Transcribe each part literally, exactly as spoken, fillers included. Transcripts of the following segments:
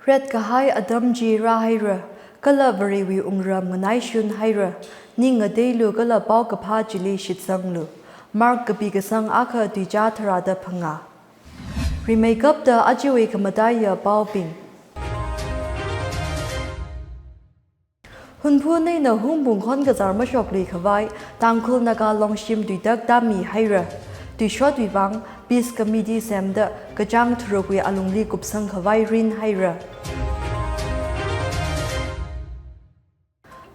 Retkahai atam chi rāhaira, kala Varewui wungram nganaishun haira, ning ngateilu kala paokaphā chili shitsanglu. Mark kapi kasang akha tuichā tharāda phangā. Rimeikapta ajawui khamataiya paobing. Hunphu neina Hungpung khonkazar mashokluikhavai Tangkhul Naga Longshim tuitak tāmi haira. Tuishotwui vang Peace Committee semda kachāng tharukwui alungli kupsang khavai rin haira.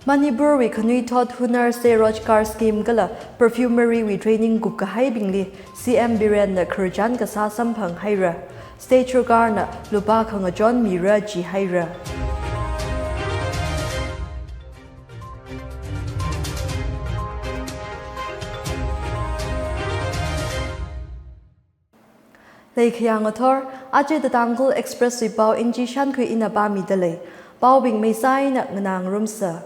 Manipurwui khanuithot Hunar Se Rojgar Scheme kala Perfumery wui training kupkahaibingli C M Birenna khararchan kasā samphang haira. State Sorkarna lupā khangachon mira chi haira. Leikhayā ngathor, aja The Tangkhul Express wui pao Inchi Shankhui ina pāmida lei. Paobing meisaina nganā ngarumsa.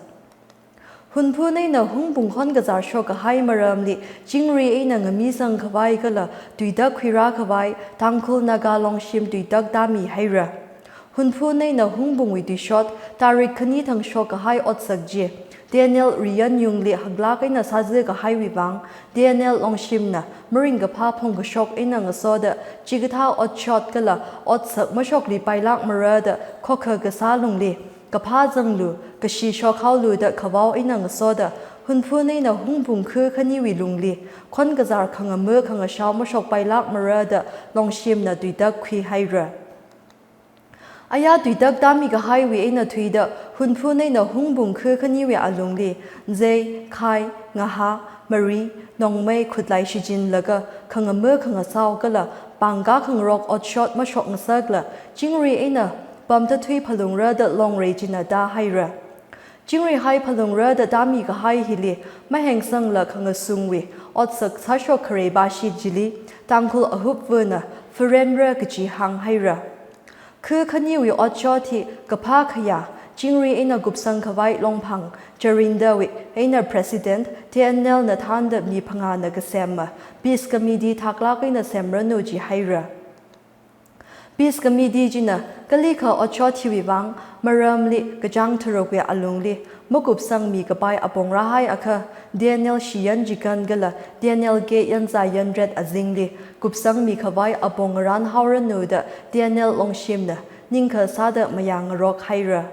Hunphu neina Hungpung khonkazar shokkahai maramli chingri eina ngamisang khavai kala tuitak khuirā khavai Tangkhul Naga Longshim tuitak tāmi haira. Hunphu neina Hungpungwui tuishot tarik khani thang shokkahai otsak chi, Daniel Riyan yungli haklak eina sāzakahaiwui vang, Daniel Longshimna maringkaphā phongkashok eina ngasoda chikathā otshot kala otsak mashokli pailākmara da khokha kasā lungli, kaphā zanglu, kashi shokhaolu da khavao eina ngasoda, Hunphu neina Hungpung khu khaniwui lungli, khonkazar khangama khangashao mashok pailākmara da Longshimna tuitak khui haira. Aya tuitak tāmikahaiwui eina thuida, Hunphu neina Hungpung khu khaniwui alungli, zei, khai, ngahā, mari, nongmei khutlai shichinlaga, khangama khangasao kala, pāngkā khangarok otshot mashok ngasakla, chingri eina pamtathui phalungra da Longrei china tāhaira. Chingrihai phalungra da tāmikahai hili, mahengsangla khangasungwui otsak sāshok kharei bashit chili, Tangkhul ahupvana furenra kachi hāng haira. Khu khaniwui otshot hi kaphā khayā, chingri eina kupsang khavai Longphang, Charindawui eina President, T N L na thānda mi phangāna kasema, Peace Committee thaklak eina semranu chi haira. Peace Committee china kalikha otshot hiwui vang, maramli kachāng tharukwui alungli, makupsang mi kapai apong rāhai akha, Daniel Shiyan Chikan kala Daniel K Yanza Yanret azingli, kupsang mi khavai apong ngarān haoranu da Daniel Longshimna ningkha sāda mayāngarok haira.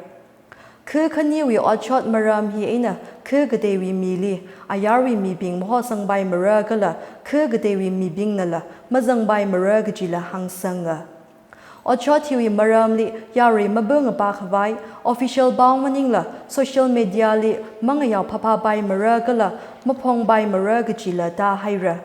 Khu khaniwui otshot maram hi eina khu kateiwui mili, ayarwui mibing mahosangpaimara kala khu kateiwui mibingnala mazangpaimara kachila hāngsanga. Otshot hiwui maramli yarui mabungapa khavai, official pao maningla social media li mangayao phāphāpaimara kala maphongpaimara kachila tāhaira.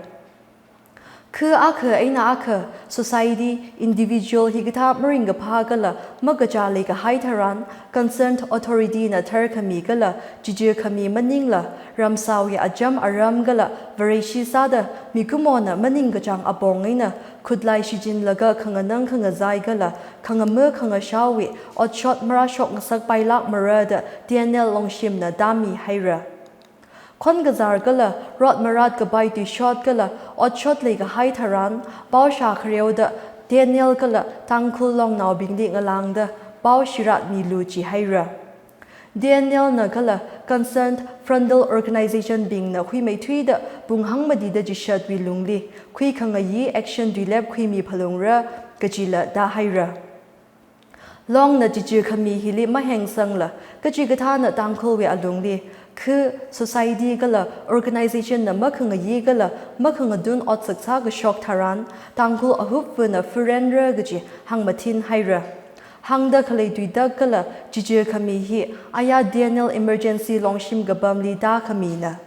Khu akha eina akha, society, individual hikathā maringkaphā kala makachā leikahai tharan, concerned authority na tharkhami kala chichirkhami maningla, ramsawui acham aram kala Vareshi sāda mikumona maningkachāng apong eina khutlai shichinlaga khanganang khangazai kala khangama khangashaowui otshot marāshok ngasak pailākmara da T N L Longshimna tāmi haira. Khonkazar kala rot marat kapai tuishot kala otshot leikahai tharan, pao shākhareoda Daniel kala Tangkhul longnaobingli ngalāngda pao shiratmilu chi haira. Daniel na kala concerned frontal organization bingna huimeithuida pung hangmatida chishatwui lungli, khuikhangayi action tuilep khuimi phalungra kachila tāhaira. Longna chichirkhami hili mahengsangla, kachikathāna Tangkhulwui alungli, khu society kala organization na makhangayi kala makhangatun otsak sākashok tharan, Tangkhul ahupvana furenra kachi hāngmathin haira. Hāngda khalei tuitak kala chichirkhami hi aya Daniel Emergency Longshim kapamli tākhamina.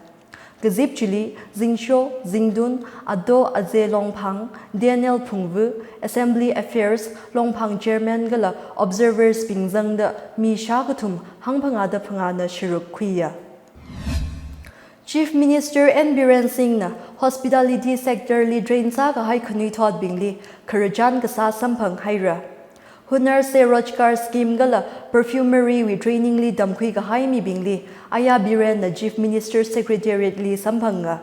Kazip chili, Zingsho, Zingtun, Ado Aze Longphang, Daniel Phungvu, Assembly Affairs, Longphang Chairman kala observers bing zangda mi shākathum hangphangāda phangāna sharuk khuiya. Chief Minister N Biren Singh na hospitality sector li train sākahai khanuithotbingli khararchan kasā samphang haira. Hunar Se Rojgar Scheme kala Perfumery wui training li tamkhui kahai mibingli, aya Biren na Chief Minister Secretariat li samphanga.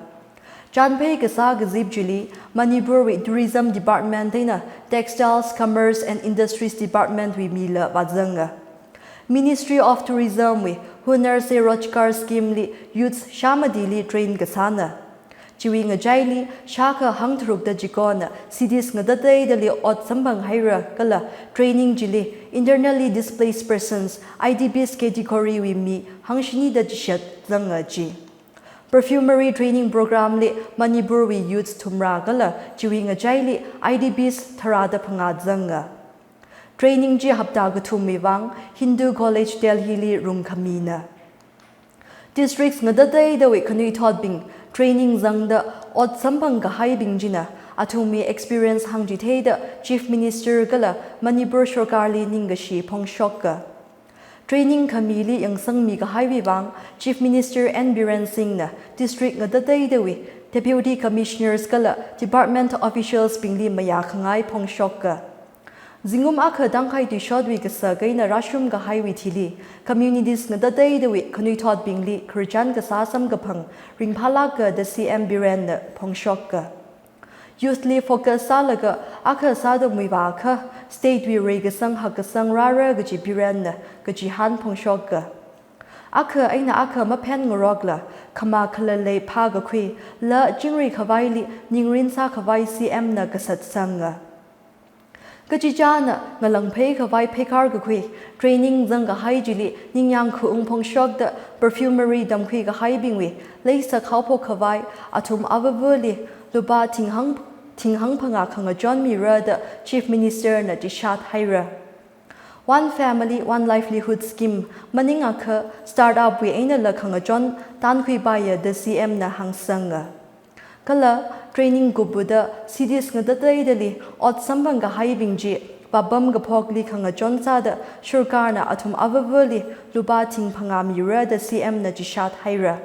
Chānphei kasā kazip chili Manipurwui Tourism Department eina Textiles, Commerce and Industries Department wui mila vāzanga. Ministry of Tourism wui Hunar Se Rojgar Scheme li youths shāmatili train kasāna. Chiwui ngachaili shākha hangtharukda chikona cities ngatateidali ot samphang haira kala training chili internally displaced persons, I D Ps category wui mi hangshinida chishat zanga ji. Perfumery training program li Manipurwui youths thumrā kala chiwui ngachaili I D Ps tharāda phangā zanga. Training chi hapta kathumwui vang Hindu College Delhi li rungkhamina. Districts ngatateidawui khanuithotbing training zangda ot samphang kahaibing china athumwui experience hāngchitheida Chief Minister kala Manipur Sarkarli ningkashi phongshoka. Training khamili yangsangmi kahaiwui vang Chief Minister N Biren Singhna district ngatateidawui Deputy Commissioners kala department officials bingli mayā khangai phongshoka. Zingkum akha tangkhai tuishotwui kasak eina rāshum kahaiwui thili communities ngatateidawui khanuithotbingli khararchan kasā samkaphang ringphālāka da C M Birenna phongshoka. Youth li focus sālaga akha sāda muivākha state wui reikasang hakkasang rāra kaji Birenna kachihān phongshoka. Akha eina akha maphen ngarokla khamā khalalei phākakhui la chingri khavaili ningrin sākhavai C M na kasat sanga. Kachichāna ngalāngphei khavai pheikhar kakhui training zangkahai chili ningyāng khaung phongshokda perfumery tamkhui kahaibingwui leisak haophok khavai athum avavali lupā thinghang, thinghang phangā khangachon mira da Chief Minister na chishat haira. One Family, One Livelihood Scheme maningakha startup wui einala khangachon tankhui paiya da C M na hāngsanga. Kala training kupda cities ngatateidali ot samphang kahaibing chi vāpam kaphokli khangachon sāda sarkarna athum avavali lupā thing phangā mira da C M na chishat haira.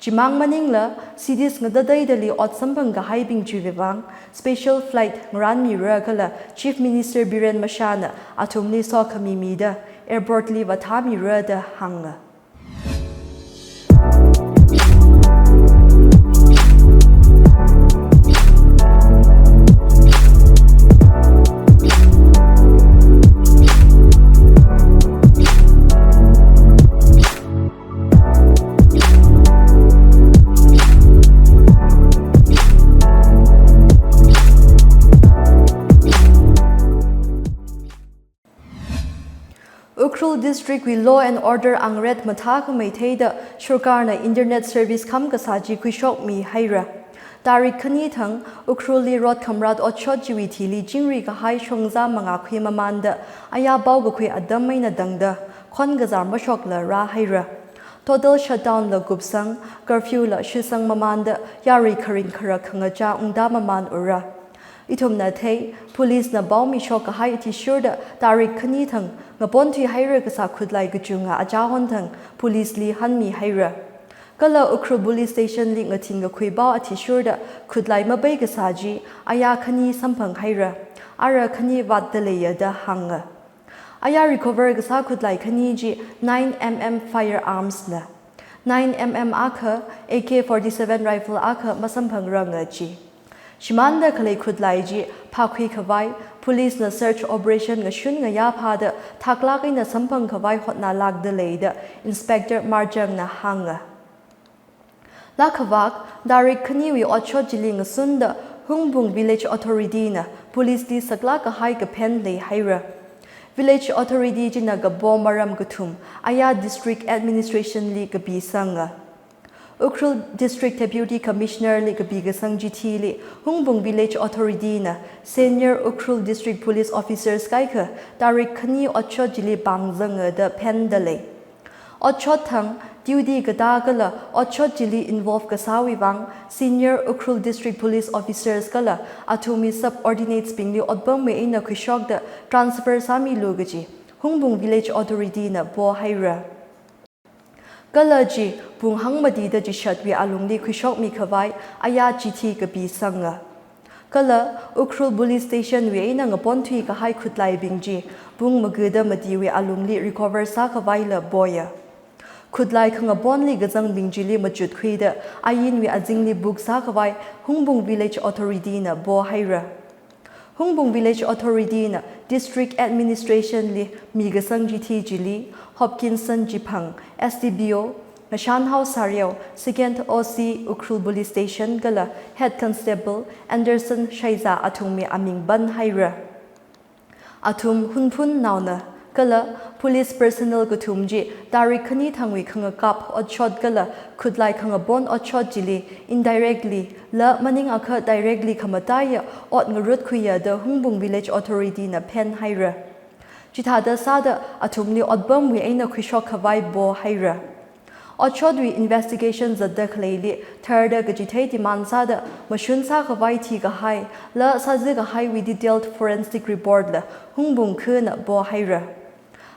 Chimang maningla cities ngatateidali ot samphang kahaibing chiwui vang special flight ngaranmira kala Chief Minister Biren Mashana athumli sokhami mida airport li vāthāmira da hānga. Ukhrul District wui law and order angret mathākhamei theida sarkarna internet service kham kasā chi khuishokmi haira. Tarik khani thang Ukhrulli rot khamrat otshot chiwui thili chingri kahai shongza mangākhui mamanda ayā pao kakhui atam eina tangda khon kazar mashokla rāhaira. Total shutdown la kupsang, curfew la shisang mamanda yarui kharing kharak khangachā ungda maman ura. Ithumna thei, police na pao mishok kahai athishurda tarik khani thang ngapon thuihaira kasā khutlai kachunga achāhon thang police li hanmi haira. Kala Ukhrul Police Station li ngathing kakhui pao athishurda khutlai mapai kasā chi ayā khani samphang haira. Ara khani vātda leiya da hānga. Ayā recover kasā khutlai khani chi nine M M firearms na. Nine M M akha, A K forty-seven rifle akha masamphangranga chi. Shimānda khalei khutlai chi phākhui khavai, police na search operation ngashun ngayā phāda thaklāk eina samphang khavai hotnalākda lei da Inspector Marjang na hānga. Lakhavak, tarik khaniwui otshot chili ngasunda Hungpung Village Authority na police li saklāk kahai kaphen leihaira. Village Authority china kapo maram kathum ayā District Administration li kapisanga. Ukhrul District Deputy Commissioner li kapikasang chithili Hungpung Village Authority na senior Ukhrul District Police Officers kaikha tarik khani otshot chili pāngzanga da phenda lei. Otshot thang duty katā kala otshot chili involve kasāwui vang senior Ukhrul District Police Officers kala athumwui subordinates bingli otpammei eina khuishokda transfer sāmilu kaji Hungpung Village Authority na pohaira. Kala chi pung hangmatida chishatwui alungli khuishokmi khavai ayā chithi kapisanga. Kala Ukhrul Police Station wui eina ngapon thuikahai khutlaibing chi pung magada matiwui alungli recover sākhavaila poya. khutlai khangabonli kazangbing chili machutkhuida ainwui azingli book sākhavai Hungpung Village Authority na pohaira. Hungpung Village Authority na District Administration li mikasang chithi chili Hopkinson Chiphang, S D P O, Ngashanhao Sareo, Second O C Ukhrul Police Station kala Head Constable Anderson Shaiza athumwui aming panhaira. Athum Hunphunnaona kala police personnel kathum chi tarik khani thangwui khangakap otshot kala khutlai khangabon otshot chili indirectly la maningakha directly khamataiya ot ngarutkhuiya da Hungpung Village Authority na phenhaira. Chithāda sāda athumli otpamwui eina khuishokkhavai pohaira. Otshotwui investigation zatda khaleili tharda kachithei demand sāda mashun sākhavai thikahai la sāzikahaiwui detailed forensic report la Hungpung khana pohaira.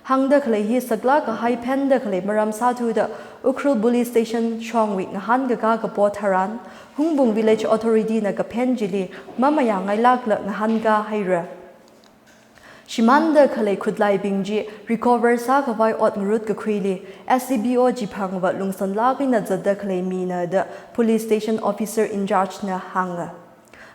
Hāngda khalei hi saklāk kahai phenda khalei maram sāthuda Ukhrul Police Station shongwui ngahānkakā kapo tharan Hungpung Village Authority na kaphen chili mamayāngailākla ngahānkā haira. Shimānda khalei khutlaibing chi recover sākhavai ot ngarut kakhuili S D P O Chiphangva lungsanlāk eina zatda khalei mina da police station officer in charge na hānga.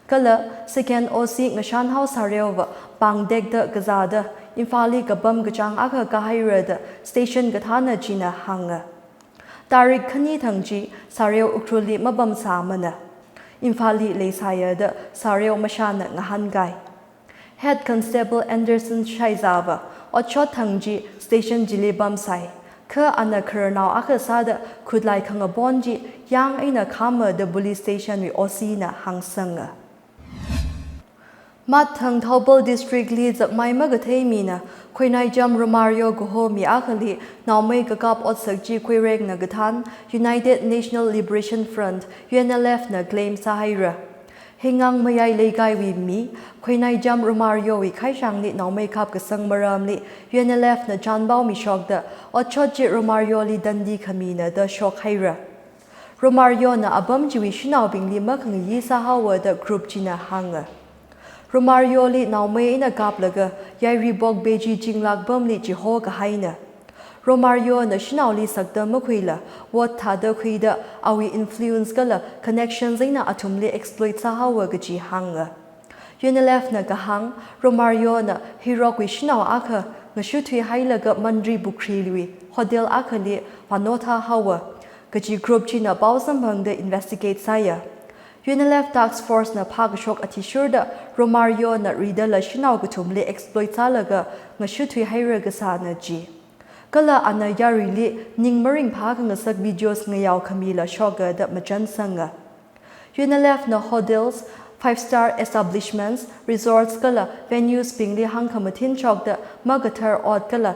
Kala Second O C Ngashanhao Sareova pāngtekda kazāda Imphalli kapam kachāng akha kāhaira da station kathāna china hānga. Tarik khani thang chi Sareo Ukhrulli mapamsāmana. Imphalli leisāya da Sareo mashāna ngahānkai. Head Constable Anderson Shaizava otshot thang chi station chili pamsai. Kha ana khararnao akha sāda khutlai khangapon chi yāng eina khāma da police station wui O C na hāngsanga. Mathang Thoubal District li zakmai makathei mina Khoinaijam Romario kaho mi akhali naomei kakap otsak chi Koirengna kathān United National Liberation Front, U N L F na claim sāhaira. Heingang Mayai leikaiwui mi Khoinaijam Romario wui khaishangli naomei kapkasang maramli U N L F na chānpao mishokda otshot chi Romario li tandi khamina da shokhaira. Romario na apam chiwui shanaobingli makhangayi sāhaowa da group china hānga. Romario li naomei eina kaplaga Yairibok Beji chinglāk pamli chihokahaina. Romario na shanaoli sakta makhuila vote thāda khuida awui influence kala connections eina athumli exploit sāhaowa kaji hānga. U N L F na kahāng, Romario na Hirokwui shanao akha ngashutthui hailaga Mantripukhri liwui hotel akhali vānothā haowa kaji group china pao samphangda investigate sāya. U N L F task force na phākashok athishurda Romario na ridala shanao kathumli exploit sālaga ngashutthui haira kasāna ji. Kala ana yaruili ning maringphā khangasak videos ngayao khamila shoka da machansanga. U N L F na hotels, five star establishments, resorts kala venues bingli hāngkhamathin shokda makathar ot kala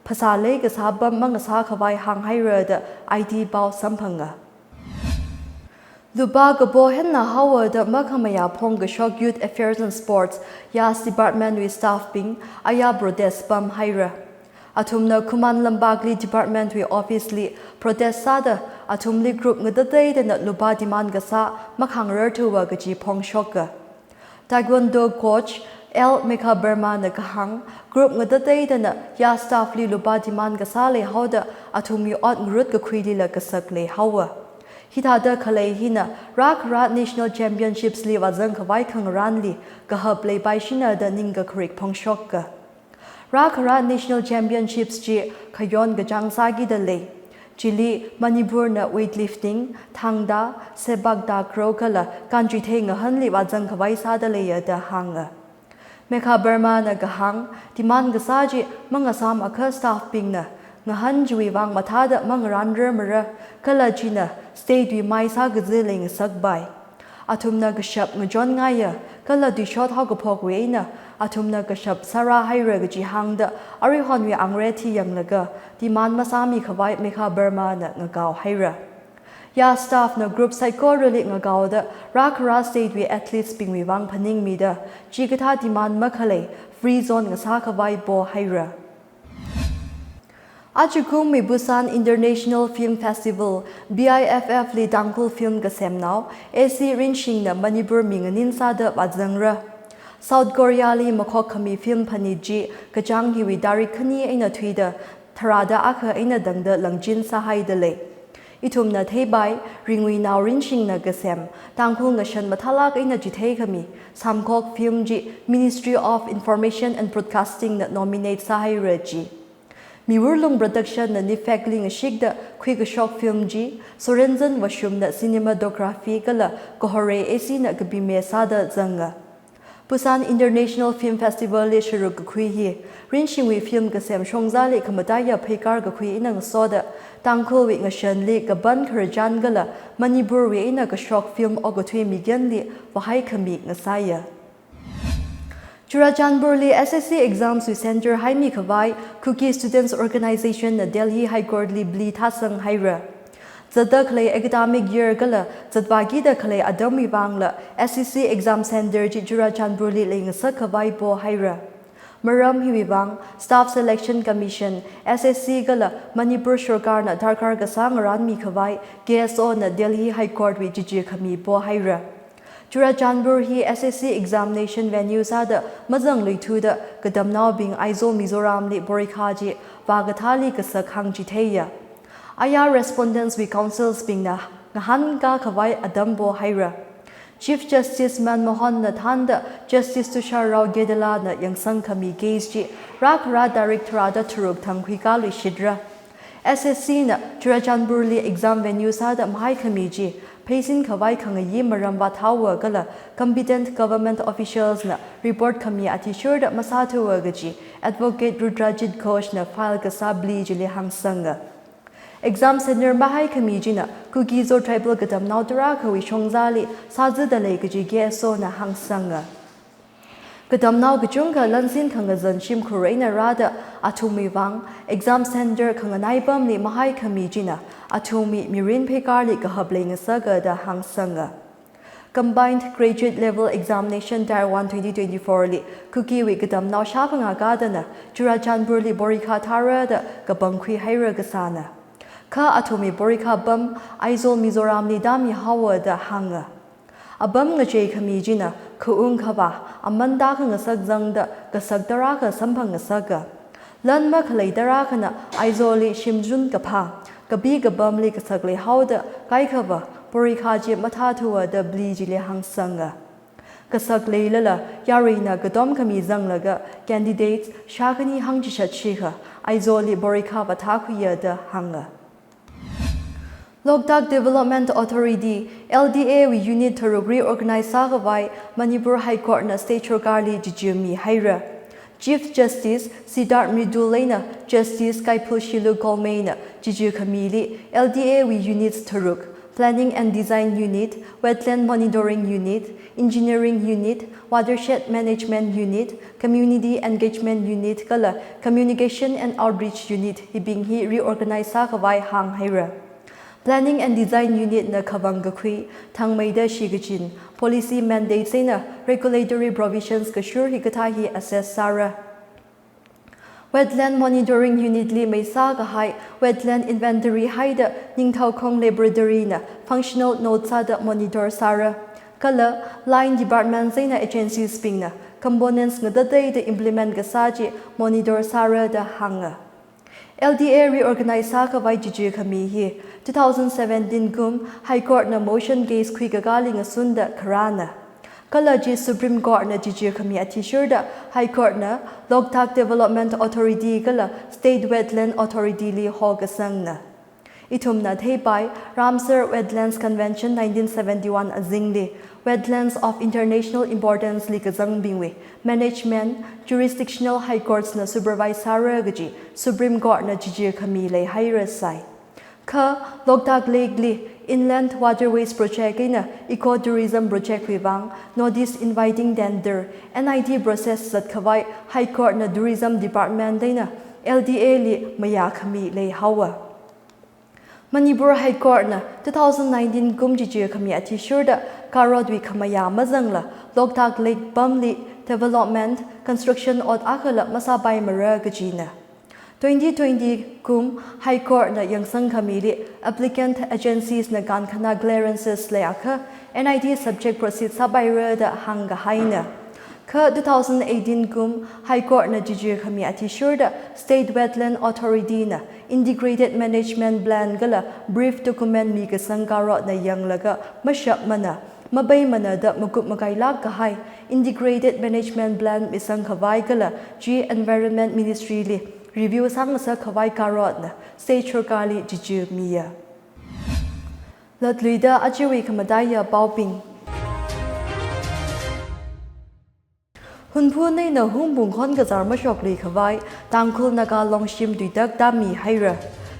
phasā leikasā pam mangasākhavai hānghaira da I T pao samphanga. Lupā kapo henna haowa da makhamayā phongkashok Youth Affairs and Sports, YAS Department wui staff bing aya protest pamhaira. Athumna Khuman Lampakli department wui office li protest sāda athumli group ngatateidana lupā demand kasā makhangrarthuwa kaji phongshoka. Taekwondo coach L Mekha Burma na kahāng, group ngatateidana YAS staff li lupā demand kasā leihaoda athumwui ot ngarut kakhuilila kasak leihaowa. Hithāda khalei hina rākhara national championships li vāzangkhavai khangarānli kahap leipaishina da ningkakharik phongshoka. Rākhara National Championships chi khayon kachāng sākida lei. Chili Manipur na weightlifting, thangta, sepak takraw kala kanchuithei ngahanli vāzangkhavai sāda leiya da hānga. Mekha Burma na kahāng, demand kasā chi mangasāmakha staff bingna ngahan chiwui vang mathāda mangarānrarmara, kala china state wui mai sākazi leingasakpai. Athumna kashap ngachonngaiya, kala tuishot haokaphokwui eina athumna kashap sārāhaira kaji hāngda aruihonwui angre thiyanglaga demand masāmikhavai Mekha Burma na ngakaohaira. YAS staff na group saikorali ngakaoda rākhara state wui athletes bingwui vang phaningmida chikathā demand makhalei free zone ngasākhavai pohaira. Ajakumwui Busan International Film Festival, B I F F li Tangkhul film kasemnao A C Rinshingna Manipur minganin sāda vāzangra. South Korea li makhok khami film phanit chi kachāng hiwui tarik khani eina thuida tharāda akha eina tangda langchin sāhaida lei. Ithumna theipai, Ringwui Naorinshingna kasem, Tangkhul ngashan mathālāk eina chitheikhami Samkhok film chi Ministry of Information and Broadcasting na nominate sāhaira ji. Miwurlung Production na NIFAC li ngashikda khuikashok film chi, Sorenzan Vashum na cinematography kala Kahorei A C na kapime sāda zanga. Busan International Film Festival li sharuk kakhui hi, Rinshingwui film kasem shongzali khamataiya pheikar kakhui eina ngasoda, Tangkhulwui ngashanli kapan khararchan kala Manipurwui eina kashok film okathui mikyanli vāhaikhami ngasāya. Churachandpurli S S C exams wui center haimi khavai Kuki Students Organization na Delhi High Court li plea thāsang haira. Zatda khalei academic year kala zatvākida khalei atamwui vangla S S C exam center chi Churachandpurli leingasak khavai pohaira. Maram hiwui vang Staff Selection Commission, S S C kala Manipur Sarkarna darkar kasā ngaranmi khavai K S O na Delhi High Court wui chichi khami pohaira. Churachandpur hi S S C examination venue sāda mazangluithuda katamnaobing Aizawl Mizoramli porikha chi vākathāli kasak hāngchitheiya. Aya respondents wui counsels bingna ngahānkā khavai atam pohaira. Chief Justice Manmohan na thānda Justice Tushar Rao Gedela na yangsang khami case chi rākhara tarik tharāda tharuk thang khuikāluishitra. S S C na Churachandpurli exam venue sāda mahaikhami chi pheisin khavai khangayi maram vāthaowa kala competent government officials na report khami athishurda masāthuwa kaji Advocate Rudrajit Ghosh na file kasā plea chili hāngsanga. Exam center mahaikhami china Kuki-Zo tribal katamnao tarākhawui shongzali sāzada lei kaji K S O na hāngsanga. Katamnao kachungkha lansin khangazan shimkhur eina rāda athumwui vang exam center khanganai pamli mahaikhami china athumwui mirin pheikarli kahap leingasaka da hāngsanga. Combined Graduate Level Examination Tier one twenty twenty-four li Kukiwui katamnao shāphangā kadana Churachandpurli porikha thāra da kapangkhui haira kasāna. Kha athumwui porikha pam Aizawl Mizoramli tāmihaowa da hānga. Apam ngacheikhami china khaung khavā, aman tākhangasak zangda kasak tarākha samphangngasaka. Lan makhalei tarākhana Aizawlli shimzun kaphā, kapi kapamli kasak leihaoda kaikhava porikha chi mathāthuwa da plea chili hāngsanga. Kasak leilala yaruina katom khami zanglaga candidates shākhani hangchishat shikha Aizawlli porikha vāthākhuiya da hānga. Loktak Development Authority, L D A wui unit tharuk reorganize sākhavai Manipur High Court na State Sarkarli chichimi haira. Chief Justice Siddharth Mridul eina Justice Kaiphul Shilu Golmei na chichi khamili L D A wui units tharuk, Planning and Design Unit, Wetland Monitoring Unit, Engineering Unit, Watershed Management Unit, Community Engagement Unit kala Communication and Outreach Unit hibing hi reorganize sākhavai hānghaira. Planning and Design Unit na khavang kakhui, thangmeida shikachin, policy mandates eina regulatory provisions kashur hikathā hi assess sāra. Wetland Monitoring Unit li meisā kahai wetland inventory haida Ningthoukhong Laboratory na functional node sāda monitor sāra. Kala line departments eina agencies bingna components ngatateida implement kasā chi monitor sāra da hānga. L D A reorganize sākhavai chichi khami hi two thousand seventeen kum High Court na motion case khuikakāli ngasunda kharāna. Kala chi Supreme Court na chichi khami athishurda High Court na Loktak Development Authority kala State Wetland Authority li hokasangna. Ithumna theipai, Ramsar Wetlands Convention nineteen seventy-one azingli, Wetlands of International Importance li kazangbingwui management, jurisdictional high courts na supervise sāra kaji Supreme Court na chichi khami leihairasai. Kha Loktak Lake li Inland Waterways Project eina Ecotourism Project wui vang notice inviting tender, N I T process zatkhavai High Court na Tourism Department eina L D A li mayā khami leihaowa. Manipur High Court na two thousand nineteen kum chichi khami athishurda karotwui khamayā mazangla Loktak Lake pamli development, construction ot akhala masāpaimara kajina. Twenty twenty kum High Court na yangsang khamili applicant agencies na kankhana clearances leiakha N I T subject proceed sāpaira da hāngkahaina. Kha two thousand eighteen kum High Court na chichi khami athishurda State Wetland Authority na Integrated Management Plan kala brief document mikasang karotna yanglaga mashapmana, mapeimana da makup makailāk kahai Integrated Management Plan misang khavai kala chi Environment Ministry li review sāngasak khavai karotna State Sarkar li chichi miya. Latluida ajawui khamataiya paobing. Hunphu neina Hungpung khon kazar mashokli khavai Tangkhul Naga Longshim tuitak tāmi haira.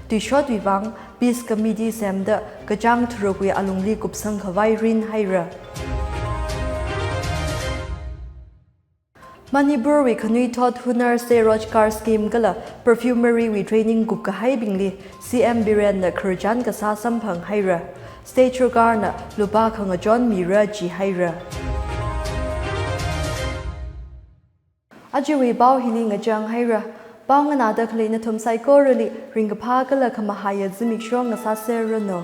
Tuishotwui vang Peace Committee semda kachāng tharukwui alungli kupsang khavai rin haira. Manipur wui khanuithot Hunar Se Rojgar Scheme kala Perfumery wui training kup kahaibingli C M Biren na khararchan kasā samphang haira. State Sarkar na lupā khangachon mira ji haira. Ajawui pao hili ngachang haira. Pao nganāda khalei nathum saikorali ringkaphā kala khamahaiya zimiksho ngasāserranu.